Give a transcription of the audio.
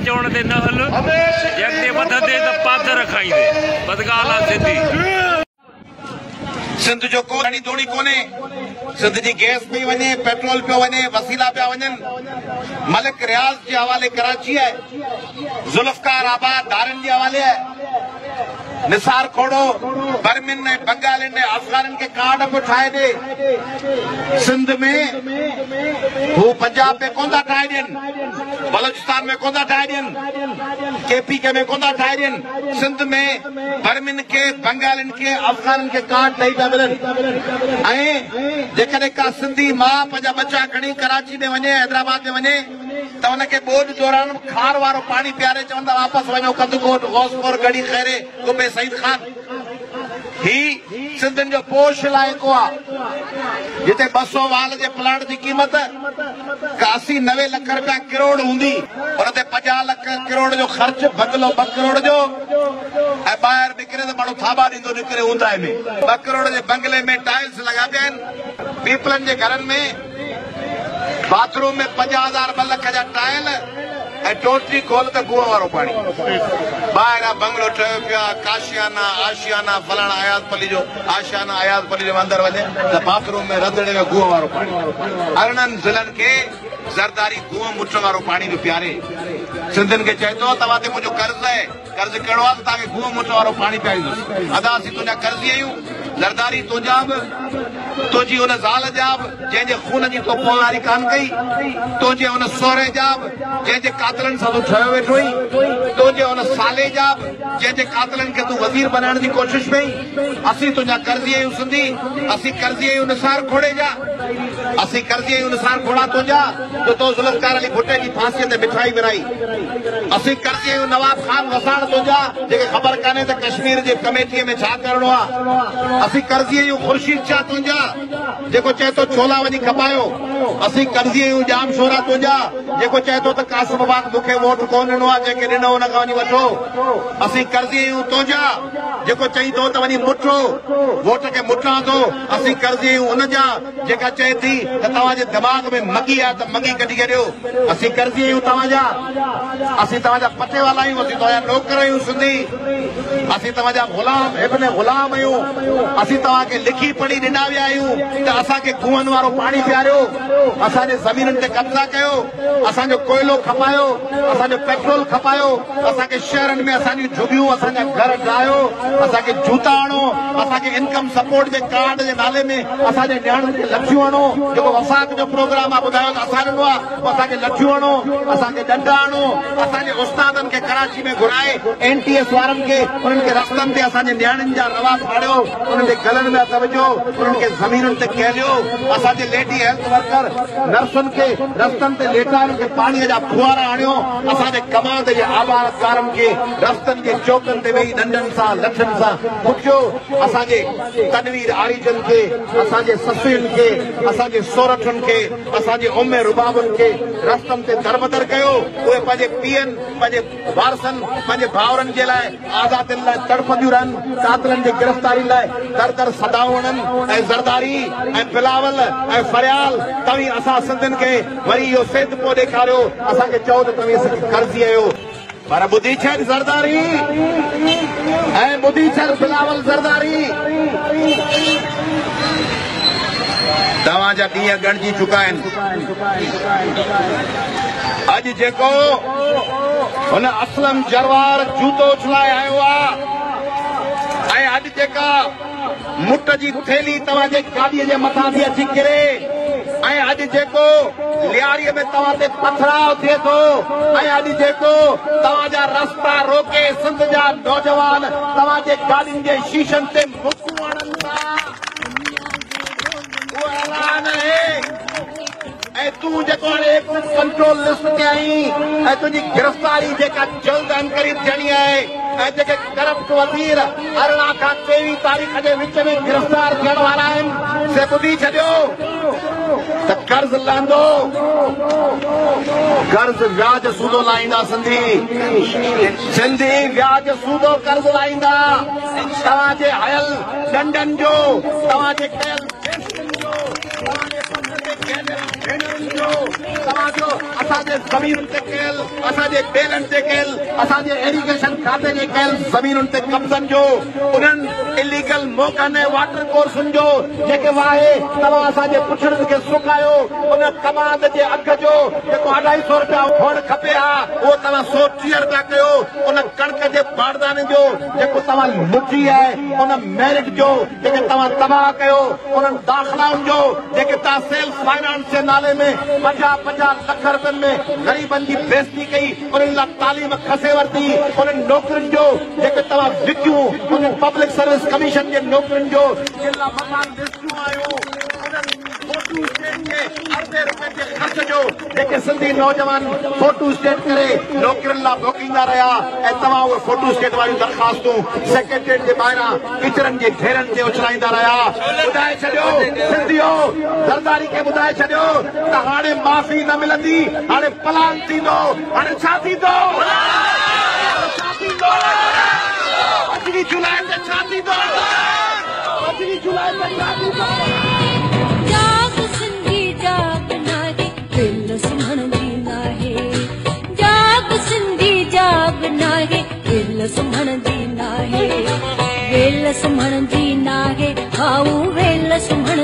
چوڻ تي نه هل، جي اڳتي وڌندين ته پادر کائيندين. بدڳالهه آ سنڌي. سنڌ جو ڪو ڌڻي ڌوڻي ڪونهي، سنڌ جي گئس پئي وڃي، پيٽرول پيو وڃي، وسيلا پيا وڃن، ملڪ رياض جي حوالي ڪراچي آهي، ذوالفقار آباد ڌارين جي حوالي آهي، نثار کوڙو برمين ۽ بنگالين ۽ افغانين کي ڪارڊ پيو ٺاهي ڏي، سنڌ ۾ هو پنجاب ۾ ڪونه ٿا ٺاهي ڏين، بلوچستان ۾ ڪونه ٿا ٺاهي ڏين، ڪي پي ڪي ۾ ڪونه ٿا ٺاهي ڏين، سنڌ ۾ برمين کي، بنگالين کي، افغانن کي ڪارڊ ٺهي پيا ملن ۽ جيڪڏهن ڪا سنڌي ماء پنهنجا ٻچا کڻي ڪراچي ۾ وڃي، حيدرآباد ۾ وڃي ته ان کي ٻوڏ دوران کار وارو پاڻي پياري چون ته واپس وڃو ڪنڌڪوٽ، غوثپور، ڳڙهي خيري، قبي سعيد خان. هي سنڌين جو پوش علائقو آ جتي 200 وال جي پلاٽ جي قيمت ڪا 80 90 لک رپيا ڪروڙ هوندي ان تي 50 لک ڪروڙ جو خرچ بنگلو 2 ڪروڙ جو ۽ ٻاهر نڪري ته ماڻهو ٿاٻا ڏيندو نڪري اونداهي ۾ 2 ڪروڙ جي بنگلي ۾ ٽائلس لڳا پيا آهن پيپلن جي گهرن ۾ باٿ روم ۾ 50 هزار 2 لک جا ٽائل ۽ ٽوٽي کول ته گونهه وارو پاڻي. ٻاهران بنگلو ٺهيو پيو آ، ڪاشيانا، آشيانا، فلاڻا اياز پليجو، آشيانا اياز پليجو ۾ اندر وڃ ته باٿ روم ۾ رڌڻي ۾ گونهه وارو پاڻي. 18 ضلعن کي زرداري گونهه مٺ وارو پاڻي ٿو پياري. سنڌين کي چئي ٿو توهان تي منهنجو قرض آهي. قرض ڪهڙو آ ته توهان کي گونهه مٺ وارو پاڻي پياريندس. ادا اسين تنهنجا قرضي آهيون. زرداري تنهنجا به، تنهنجي ان زال جا به جنهن جي خون جي تو پوئواري ڪانه ڪئي، تنهنجي ان سهري جا به جنهن جي قاتلن سان تون ٺهيو ويٺو آهين، تنهنجي ان سالي جا به جنهن جي قاتلن کي تون وزير بنائڻ جي ڪوشش ۾ آهين. اسين تنهنجا قرضي آهيون سنڌي، اسين قرضي آهيون نثار کوڙي جا، اسين قرضي آهيون نثار کوڙا تنهنجا جو تو ذوالفقار علي ڀٽي جي ڦاسيء تي مٺائي ورهائي. اسين قرضي آهيون نواب خان وساڻ تنهنجا جنهن کي خبر ڪانهي ته ڪشمير جي ڪميٽيء ۾ ڇا ڪرڻو آ. اسين قرضي آهيون خورشيد شاهه تنهنجا جيڪو چئي ٿو ڇولا وڃي کپايو. اسين قرضي آهيون ڄام شورا تنهنجا جيڪو چئي ٿو ته قاسم آباد مون کي ووٽ ڪونه ڏنو آ جنهن کي ڏنو ان کان وڃي وٺو. اسين قرضي آهيون تنهنجا جيڪو چئي ٿو ته وڃي مٺو ووٽ کي مٺان ٿو. اسين قرضي آهيون ان جا جيڪا چئي ٿي ته توهان جي دماغ ۾ مڳي آهي ته مڳي ڪڍي ڇڏيو. اسين قرضي آهيون توهان جا. اسين توهان جا پٽيوالا آهيون. اسين توهان جا نوڪر آهيون سنڌي. اسين توهان جا غلام ابن غلام آهيون. اسين توهان کي لکي پڙهي ڏنا ويا آهيون ته اسان کي گونهن وارو پاڻي پياريو، اسان جي زمينن تي قبضا ڪيو، اسان جو ڪوئلو کپايو، اسان جو پيٽرول کپايو، اسان کي شهرن ۾ اسان جون جهڳيون، اسان جا گهر ڊاهيو، اسان کي جوتا هڻو، اسان کي انڪم سپورٽ جي ڪارڊ جي نالي ۾ اسان جي نياڻين کي لٺيون هڻو، جيڪو وفاق جو پروگرام آهي ٻڌايو ته اسان ڏنو آهي، پوء اسان کي لٺيون هڻو، اسان کي ڏنڊا هڻو، اسان جي استادن کي ڪراچي ۾ گهرائي اين ٽي ايس وارن کي انهن کي رستن تي اسان جي نياڻين جا روا ڦاڙيو، انهن جي گلن ۾ هٿ وجهو، انهن کي زمينن تي ڪهليو، اسان جي ليڊي هيلٿ ورڪر نرسن کي رستن تي ليٽائي انهن کي پاڻي جا ڦوهارا هڻيو، اسان جي ڪماند جي آبادگارن کي رستن جي چوڪن تي ويهي ڏنڊن سان لٺين سان ڪٽيو، اسان جي تنوير آريجن کي، اسان جي سسئين کي، اسان جي سورٺن کي، اسان جي ام ربابن کي رستن تي دربدر ڪيو، اهي پنهنجي پيئن، پنهنجي وارثن، پنهنجي ڀائرن جي لاء آزادين لاء تڙپنديون رهن، قاتلن جي گرفتارين لاء در در صدائون هڻن ۽ زرداري ۽ بلاول ۽ فريال توهين اسان سنڌين کي وري اهو سيڌپو ڏيکاريو، اسان کي چئو ته توهين اسان کي قرضي آهيو. پر ٻڌي ڇڏ زرداري ۽ ٻڌي ڇڏ بلاول زرداري توهان جا ڏينهن ڳڻجي چڪا آهن. اڄ جيڪو هن اسلم جروار جوتو اڇلائي آيو آ ۽ اڄ جيڪا مٽ جي ٿيلهي توهان جي گاڏيء جي مٿان ٿي اچي ڪري ۽ اڄ جيڪو لياريء ۾ توهان تي پٿراء ٿئي ٿو ۽ اڄ جيڪو توهان جا رستا روڪي سنڌ جا نوجوان توهان جي گاڏين جي شيشن تي مڪون هڻن ٿا اهو اعلان آهي ۽ تون جيڪو هاڻي ايڪسس ڪنٽرول لسٽ تي آهين ۽ تنهنجي گرفتاري جيڪا جلد عنقريب ٿيڻي آهي ۽ جيڪي ڪرپٽ وزير 18 کان 23 تاريخ جي وچ ۾ گرفتار ٿيڻ وارا آهن سي ٻڌي ڇڏيو ته قرض لهندو، قرض وياج سودو لاهيندا سنڌي، سنڌي وياج سودو قرض لاهيندا، توهان جي هنيل ڏنڊن جو، توهان جي ڪيل فيصلن جو، توهان جي پٽ تي ڪيل ڀينرن زمينن جو، توهان جو اسان جي زمينن تي ڪيل، اسان جي ٻيلن تي ڪيل، اسان جي ايريگيشن کاتي جي ڪيل زمينن تي قبضن جو، انهن اليگل موڪن ۽ واٽر ڪورسن جو جيڪي واهي توهان اسان جي پڇڙين کي سڪايو، ان ڪماند جي اگهه جو جيڪو اڍائي سئو رپيا هئڻ کپي ها اهو توهان 130 رپيا ڪيو، ان ڪڻڪ جي بارداني جو جيڪو توهان لٽي آهي، ان ميرٽ جو جيڪي توهان تباهه ڪيو، انهن داخلائن جو جيڪي توهان سيلف فائنانس جي نالي ۾ 50 50 لک رپين ۾ غريبن جي بيعزتي ڪئي، انهن لاء تعليم کسي ورتي، انهن نوڪرين جو جيڪي توهان وڪيون، انهن پبلڪ سروس ڪميشن جي نوڪرين جو جن لاء مٿان لسٽون آيون، انهن فوٽو اسٽيٽ جي اربين رپين جي خرچ جو جيڪي سنڌي نوجوان فوٽو اسٽيٽ ڪري نوڪرين لاء موڪليندا رهيا ۽ توهان اهي فوٽو اسٽيٽ واريون درخواستون سيڪريٽريٽ جي ٻاهران ڪچرن جي ڍيرن تي اڇلائيندا رهيا. ٻڌائي ڇڏيو سنڌيو، زرداري کي ٻڌائي ڇڏيو ته هاڻي معافي نه ملندي، هاڻي پلان ٿيندو، هاڻي ڇا ٿيندو؟ هاڻي ڇا ٿيندو؟ 25 جولاء تي ڇا ٿيندو؟ 25 جولاء تي ڇا ٿيندو؟ جاڳ سنڌي جاڳ ناهي، ويل سمهڻ جي ناهي. جاڳ سنڌي جاڳ ناهي، ويل سمهڻ جي ناهي. ويل سمهڻ جي ناهي، هائو ويل سمهڻ